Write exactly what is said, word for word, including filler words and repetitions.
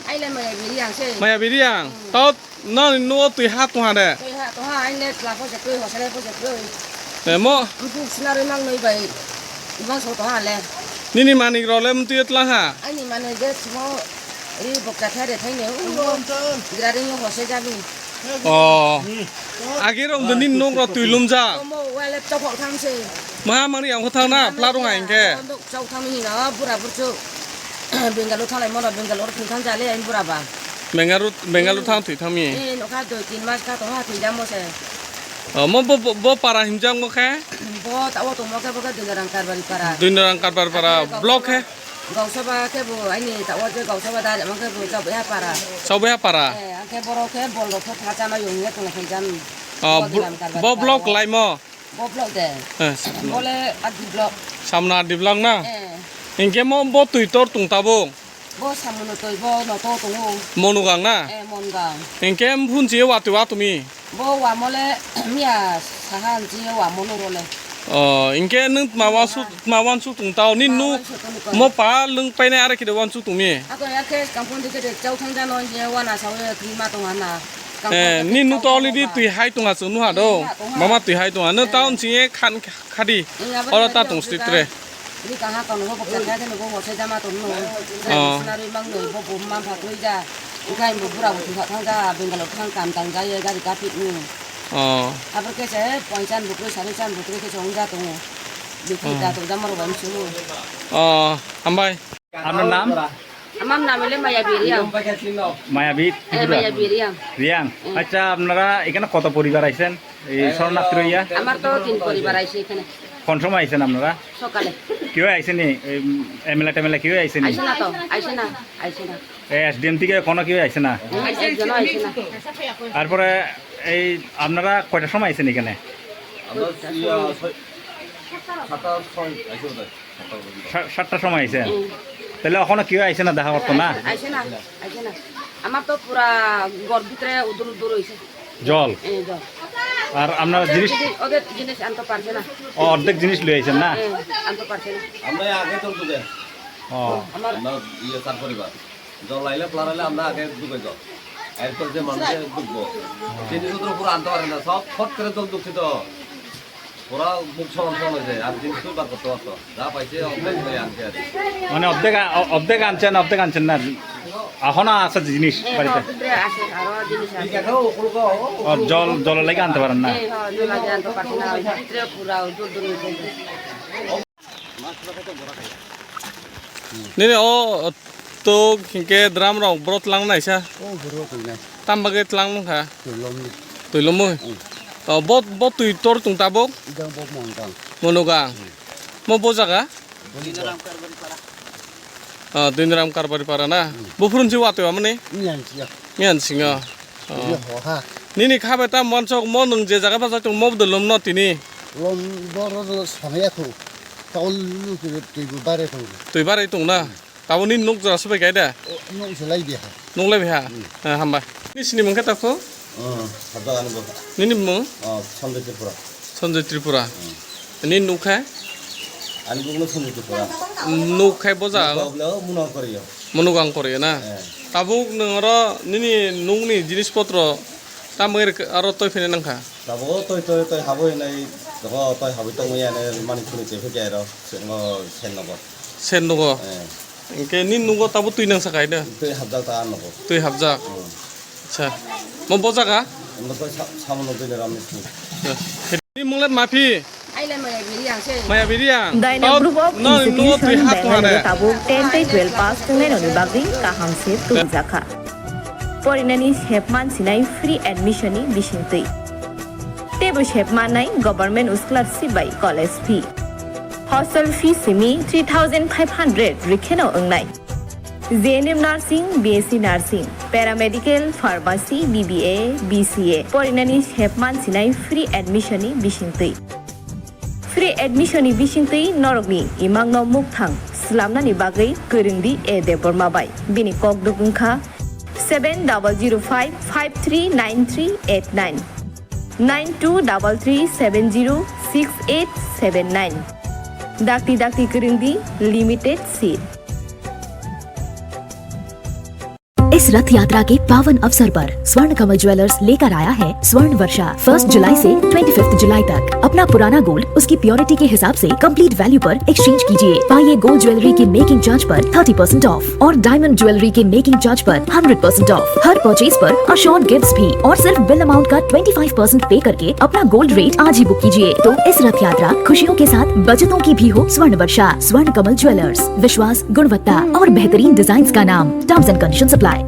Aile maya biri ang se. Maya biri ang. Hmm. Tau nani nuo twi ha tongha de. Twi ha tongha, aile tla pho se twi, hosele pho se twi. Emo. Buk sinarwi mang noi bai. Ibang so tongha le. Nini manik role mtwi tlang ha. Ani mane je sumo ri bokta thare thaine. Ulo. Grari no hose jabi. Oh. Agi rom de nini nok ro twi lumja. Omo wale topok thang se. Maha mani ang thang na, pla rong ha hingke. Chau thang mi hino, bura burchu. Bengal o thalai mono, Bengal o thung thang jale, ain bura ba. Bengal o, Bengal o thang twi thang mi. Eh, nokha doi tin mas kha tongha twi jamo se. Oh, mo bo, bo, bo para himjak mo khe? Bo ta o tongmo khe bo khe Dwinarang Karbari para. Dwinarang Karbari para. Block khe? Gausaba khe bo, aini ta o je Gausaba da, mo khe bo Chaubaiha para. Chaubaiha para? Eh, ang khe borok khe bol rok khe phacha ma yung ye tong khe jam. Oh, Dwinarang Karbari bo para block o. Lai mo? Bo block de. Eh, Samno. Bole R D block. Samno R D block na? Eh. Hinkhe mo bo twi tor tong tabuk? Bo Samno twi bo noto tongo. Monugang na? Eh, Mongang. Hinkhe phunchi watwi watumi? Bo wamole miya saha anchi wamo nurole. Oh, hinkhe nwng tma wansu, tma wansu tong tao? Ni nu mo pa lwng painai are khe de wansu tongmi? Ako ya khe kampun dikhe de chau thang jano ye wana sawe twi ma tong hana. Eh, ni nu to already twi hai tong ha chwng nu ha do. Twi hai tong ha. Mama twi hai tong ha. Nwng town sing ye khan khadi. Oro ta tong sitri tre. Ni kaha kono bo boksa kha de no bo hosai jama tong no. Oh. Sinari mang no bo bo man pha twi ja. Ukai bo bura bo thang ja Bengal thang kam tang ja ye gari ka phi ni. Oh. Abor ke se poisan bukri sari san bukri ke song ja tongo. Bikri da to jamaro bai sunu. Oh, hambai. আপনার নাম? আমার নাম হলো মায়াবী রিয়াং। মায়াবী এ, ত্রিপুরা? মায়াবী রিয়াং। রিয়াং। হুম। আচ্ছা, আপনারা এখানে কত পরিবার আইছেন এই শরণার্থী রইয়া? আমার তো তিন পরিবার আইছে এখানে। কোন সময় আইছেন আপনারা? সকালে। কেউ আইছেনি? এমএলএ টেমএলএ কেউ আইছেনি? আইছে না তো, আইছে না, আইছে না। এসডিএম থেকে কোনো কেউ আইছে না? হুম, একজনও আইছে না। তারপরে এই আপনারা কয়টার সময় আইছেন এখানে? আমরা ইয়া, ছয়, সাতটা ছয় আইছে বোধহয়। সাতটা বোধহয়। সা-, সাতটার সময় আইছেন? হুম। তাহলে এখনো কেউ আইছে না দেখা করতো না? আইছে না, আইছে না। আমার তো পুরা ঘর ভিতরে উদুর উদুর হইছে। জল? এ, জল। আর আপনারা জিনিস? ওদের জিনিস আনতে পারছে না। ও, অর্ধেক জিনিস লই আইছেন না? এ, আনতে পারছে না। আমরা আগে তো বুঝে। ও। আমার আমরা ইয়ে চার পরিবার। জল আইলে, ফ্লাড আইলে আমরা আগে ঢুকে যাও। এরপর যে মানুষে ঢুকবো, জিনিসপত্র পুরো আনতে পারে না, সব ফট করে জল ঢুকছে তো। ওরা মুখ সমান সমান হয়ে যায়, আর জিনিস তো বার করতে পারতো। যা পাইছে, অর্ধেক হয়ে আনছে আর কি। মানে অর্ধেক আ-, অ-, অর্ধেক আনছেন, অর্ধেক আনছেন না? এখনো আছে জিনিস হ্যাঁ, বাড়িতে? অর্ধেক আছে, আরো জিনিস আছে। ও, জল, জলের লাগি আনতে পারেন না? হ্যাঁ, হ্যাঁ, জল লাগে আনতে পারছি না, ওই ভিতরে পুরা জল জল হয়ে যায়। Nini o tok hinkhe drum rok boro tlang naisa? O boro tong nai. Tam bagwi tlang nung kha? Twi lomni. Twi lomwi? Mm. O bo, bo twi tor tong tabuk? Idang bo Mongang. Monogang. Mm. Mo bo jaga? Bo ni jaga. Ah, Dwiniram Karbari para na? Mm. Bo phurun si watwi amani? Miyan siya. Miyan singa. Oh. Iya, ho, ha. Nini kha bai tamo wansuk mo, nwng je jaga bachai tong mo bwdw lom no tini? Lom boro ro sanaya khu. Tol lu ke twi bu bare khu. Twi bare tong na? Hmm. Tabo nini nuk jora se bai kai da? O, nuk se lai biha. Nuk lai biha? Hmm. Ha, hambai. Nini sini mung khe ta khu? Hmm, sabda ani bo. Nini mung? Oh, Sanjay Tripura. Sanjay Tripura. Hmm. Nini nuk khe? Ani bukno Sanjay Tripura. Nuk khe bo ja? Nuk bo bwleo muno koriyo. Monogang koriyo na? Eh. Tabuk nwng oro nini nukni jinis potro tamo aro toi phina nangkha? Tabuk toi, toi, toi habwi hinwi, tabuk toi habwi tongwi ani mani khuni twi phikya ero, se-, ngo sen nogo. Sen nogo? Eh. Hwnkhe nini nugo tabuk twi nangsa khai da? Twi habjak ta nogo. Twi habjak? Hmm. Acha. Mo bo jaga? Mo to sa-, samono twi ram ni. Ni munglet maphi? Aile maya biri ang se. Maya biri ang. Dynamic Tau group of no, no, institution twi ha Bangalore tongane. Tabuk ten tei twelve pass tongnai rokni bagwi kaham se tubujak kha. Porinani sepman sinai free admission ni bisingtwi. Teibo sepmannai government scholarship bai college fee. Hostel fee simi three thousand five hundred rwkheno wngnai. J N M Nursing, B S C Nursing, Paramedical, Pharmacy, B B A, B C A porinani sepman sinai free admission ni bisingtwi. Free admission ni bisingtwi norokni imangno mukthang slamnani bagwi kwrwngdi A Debbarma bai. Bini kokduk wngkha seven double zero five five three nine three eight nine, nine two double three seven zero six eight seven nine. Dakti dakti kwrwngdi, limited seat. इस रथ यात्रा के पावन अवसर पर स्वर्ण कमल ज्वेलर्स लेकर आया है स्वर्ण वर्षा। फर्स्ट जुलाई से ट्वेंटी फिफ्थ जुलाई तक अपना पुराना गोल्ड उसकी प्योरिटी के हिसाब से कंप्लीट वैल्यू पर एक्सचेंज कीजिए। पाइए गोल्ड ज्वेलरी की मेकिंग चार्ज पर थर्टी परसेंट ऑफ और डायमंड ज्वेलरी के मेकिंग चार्ज पर हंड्रेड परसेंट ऑफ। हर परचेज पर अश्योर्ड गिफ्ट्स भी और सिर्फ बिल अमाउंट का ट्वेंटी फाइव परसेंट पे करके अपना गोल्ड रेट आज ही बुक कीजिए। तो इस रथ यात्रा खुशियों के साथ बचतों की भी हो। स्वर्ण वर्षा, स्वर्ण कमल ज्वेलर्स, विश्वास, गुणवत्ता और बेहतरीन डिजाइन का नाम। Terms and condition apply.